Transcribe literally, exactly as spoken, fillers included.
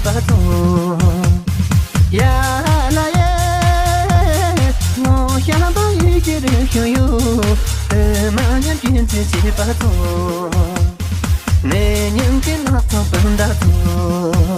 པ་ཚོ། ཡ་ལ་ཡེ། ངོ་ཤ་པ་ཡི་གེ་རེ་ཤོ་ཡོ། ཨེ་མ་ཉམས་ཀྱི་འཛིན་བྱེད་པ་ཚོ། ནས་ཉམས་ཀྱི་ནག་ཚང་སྤུན་ཟླ་ཚོ།